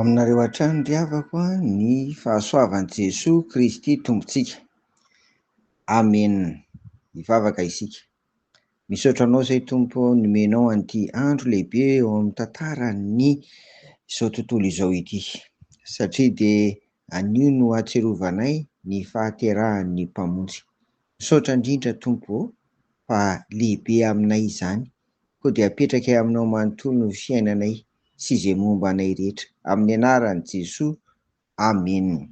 aminareo hatrany ry havako ny fahasoavan'i Jesoa Kristy Tompontsika. Amena. Hivavaka isika. Misaotra Anao izay Tompo ô nomenao an'ity andro lehibe eo amin'ny tantaran'ny izao tontolo izao ity. Satria dia anio no ahatsiarovanay ny fahaterahan'ny Mpamonjy. Misaotra indrindra Tompo ô fa lehibe aminay izany. Koa dia apetrakay aminao manontolo ny fiainanay sy izay momba anay rehetra. Amin'ny anaran'i Jesoa. Amena.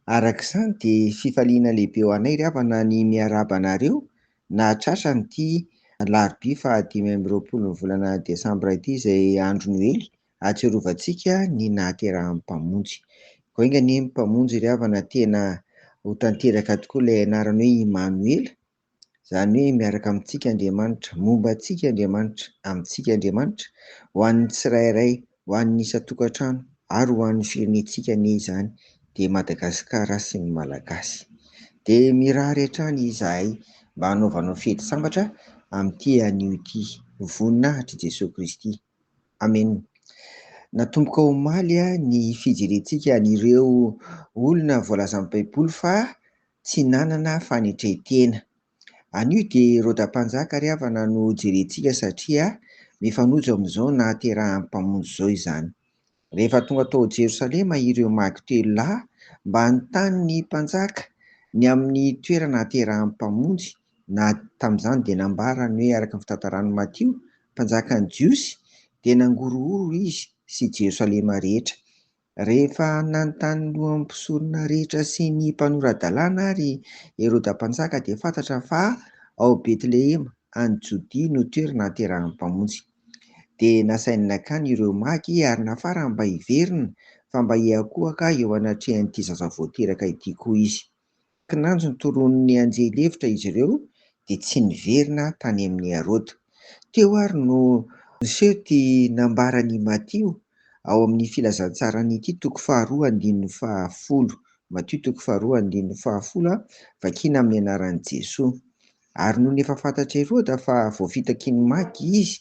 Araka izany dia fifaliana lehibe ho anay ry havana ny miarahaba anareo nahatratra an'ity alarobia faha-25 ny volana desambra ity izay andro Noely ahatsiarovantsika ny nahaterahan'ny Mpamonjy. Koa enga anie ny Mpamonjy ry havana tena ho tanteraka tokoa ilay anarany hoe Imanoela. Izany hoe miaraka amintsika Andriamanitra, momba antsika Andriamanitra, amintsika Andriamanitra, ho an'ny tsirairay, ho an'ny isan-tokantrano ary ho an'ny firenentsika anie izany dia Madagasikara sy ny Malagasy. Dia mirary hatrany izahay mba hanaovanao fety sambatra amin'ity anio ity. Voninahitr'i Jesoa Kristy. Amena. Natomboka omaly ny fijerentsika an'ireo olona voalazan'ny Baiboly fa tsy nanana fanetren-tena. Anio dia Heroda Mpanjaka ry havana no jerentsika satria mifanojo amin'izao nahaterahan'ny Mpamonjy izao izany. Rehefa tonga tao Jerosalema ireo magy telo lahy mba hanontany ny mpanjaka ny amin'ny toerana hahaterahan'ny Mpamonjy, na tamin'izany dia nambarany hoe araka ny fitantaran'i Matio, mpanjakan'ny Jiosy, dia nangorohoro izy sy Jerosalema rehetra. Rehefa nanontany ny lohan'ny mpisorona rehetra sy ny mpanora-dalàna ary Heroda Mpanjaka dia fantatra fa ao Betlehema any Jodia no toerana hahaterahan'ny Mpamonjy. Dia nasainy nankany ireo magy ary nafarany mba hiverina fa mba hiankohoka eo anatrehan'ity zaza vao teraka ity koa izy. Kinanjo notoronin'ny anjely hevitra izy ireo dia tsy niverina tany amin'i Heroda. Teo ary no niseho ity nambaran'i Matio ao amin'ny filazantsarany ity toko faharoa andininy fahafolo. Matio toko faharoa andininy fahafolo, vakiana amin'ny anaran'i Jesoa. Ary nony efa fantatr'i Heroda fa voafitaky ny magy izy,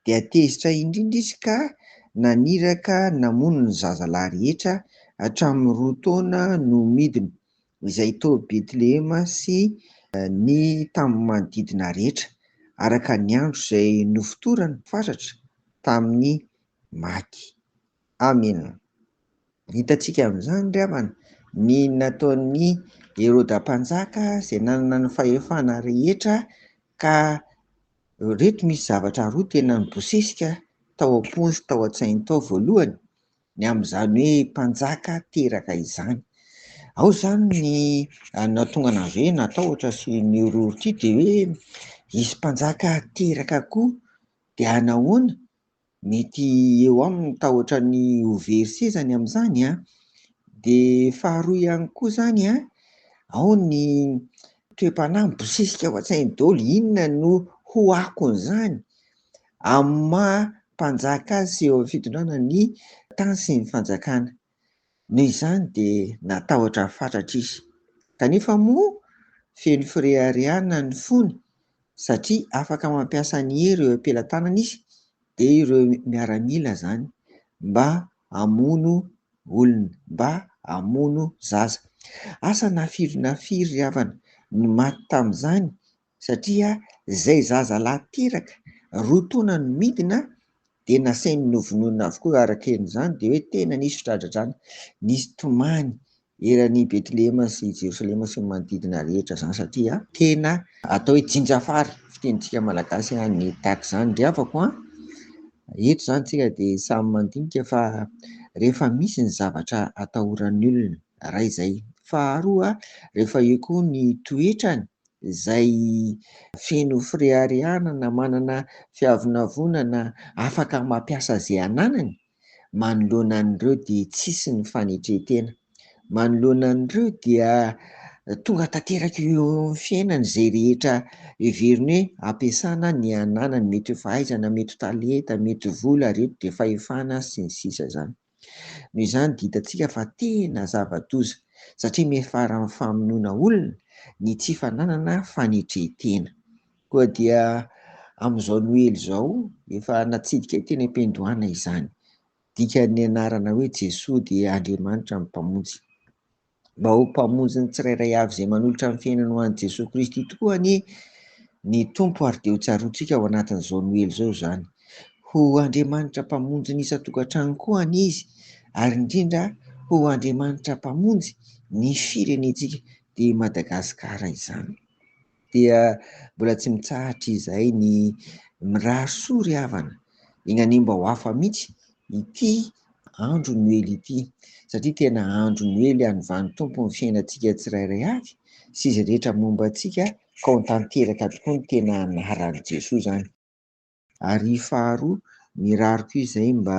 dia tezitra indrindra izy ka naniraka namono ny zazalahy rehetra hatramin'ny roa taona no midina, izay tao Betlehema sy ny tamin'ny manodidina rehetra, araka ny andro izay nofotorany fatratra tamin'ny magy. Amena. Hitantsika amin'izany ry havana ny nataon'i Heroda Mpanjaka izay nanana ny fahefana rehetra ka ireto misy zavatra roa tena nibosesika tao am-pony sy tao an-tsainy tao. Voalohany, ny amin'izany hoe mpanjaka teraka izany. Ao izany ny nahatonga an'azy hoe natahotra sy nihorohoro ity dia hoe hisy mpanjaka teraka koa dia hanahoana? Mety eo aminy ny tahotra ny ho very seza ny amin'izany an! Dia faharoa ihany koa izany an, ao ny toe-panahy mibosesika ao an-tsainy daholo, inona no ho akon'izany amin'ny maha mpanjaka azy sy eo amin'ny fitondrana ny tany sy ny fanjakana. Noho izany dia natahotra fatratra izy. Kanefa moa feno fireharehana ny fony satria afaka mampiasa ny hery eo am-pelatanany izy, dia ireo miaramila izany mba hamono olona, mba hamono zaza. Asa na firy na firy ry havana no maty tamin'izany satria izay zaza lahy teraka roa taona no midina dia nasainy novonoina avokoa araka izany dia hoe tena nisy fidradradrana, nisy tomany eran'i Betlehema sy Jerosalema sy ny manodidina rehetra izany satria tena atao hoe jinjafary fitenintsika malagasy ny tahaka izany ry havako an! Eto izany tsika dia samy mandinika fa rehefa misy ny zavatra atahoran'ny olona iray izay, faharoa rehefa eo koa ny toetrany izay feno fireharehana na manana fiavonavonana afaka mampiasa izay ananany, manoloana an'ireo dia tsisy ny fanetren-tena. Manoloana an'ireo dia tonga tanteraka eo amin'ny fiainany izay rehetra heveriny hoe ampiasana ny ananany, mety ho fahaizana, mety ho talenta, mety ho vola, ireto dia fahefana sy ny sisa izany. Noho izany dia hitantsika fa tena zava-doza satria miafara amin'ny famonoana olona ny tsy fananana fanetren-tena. Koa dia amin'izao Noely izao, efa natsidika teny am-piandohana izany, Dikan'ny anarana hoe Jesoa dia Andriamanitra ny Mpamonjy. Mba ho Mpamonjy ny tsirairay avy izay manolotra ny fiainany ho an'i Jesoa Kristy tokoa anie ny Tompo ary dia ho tsaroantsika ao anatin'izao Noely izao izany. Ho Andriamanitra Mpamonjy ny isan-tokantrano koa anie Izy ary indrindra ho Andriamanitra Mpamonjy ny firenentsika dia i Madagasikara izany. Dia mbola tsy mitsahatra izahay ny mirary soa ry havana, enga anie mba ho hafa mihitsy ity andro Noely ity satria tena andro Noely hanovan'ny Tompo ny fiainantsika tsirairay avy sy izay rehetra momba antsika ka ho tanteraka tokoa ny tena anaran'i Jesoa izany. Ary faharoa, mirary koa izay mba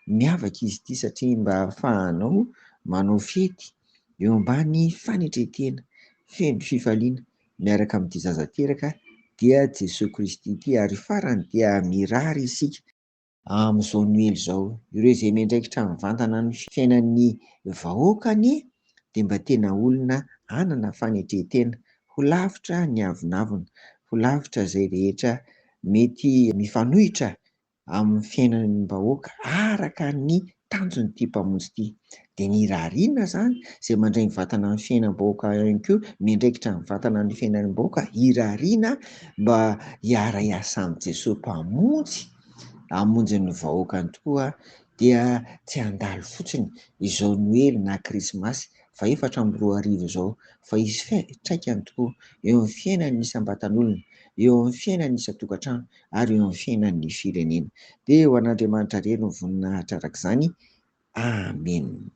miavaka izy ity satria mba ahafahanao manao fety eo ambany fanetren-tena feno fifaliana miaraka amin'ity zaza teraka dia Jesoa Kristy ity. Ary farany dia mirary isika amin'izao Noely izao, ireo izay miandraikitra mivantana ny fiainan'ny vahoaka anie dia mba tena olona hanana fanetren-tena, ho lavitra ny avonavona, ho lavitra izay rehetra mety mifanohitra amin'ny fiainan'ny vahoaka araka ny tanjon'ity Mpamonjy ity. Dia ny irariana izany, izay mandray mivantana ny fiainam-bahoaka ihany koa, miandraikitra mivantana ny fiainam-bahoaka, irariana mba hiara-hiasa amin'i Jesoa Mpamonjy, hamonjy ny vahoakany tokoa, dia tsy handalo fotsiny izao Noely na Krismasy faha 2004 izao, fa hisy fiantraikany tokoa eo amin'ny fiainan'ny isam-batan'olona, eo amin'ny fiainan'ny isan-tokantrano ary eo amin'ny fiainan'ny firenena. Dia ho an'Andriamanitra irery ny voninahitra araka izany. Amen.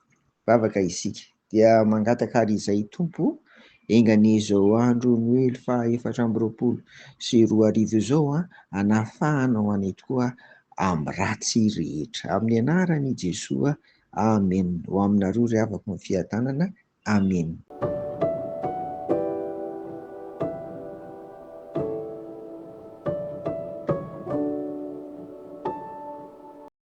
Vavaka isika. Dia mangataka ary izay Tompo, enga anie izao andro Noely faha 2024 izao hanafahanao anay tokoa amin'ny ratsy rehetra. Amin'ny anaran'i Jesoa. Amen. Ho aminareo ry havako ny fiadanana. Amen.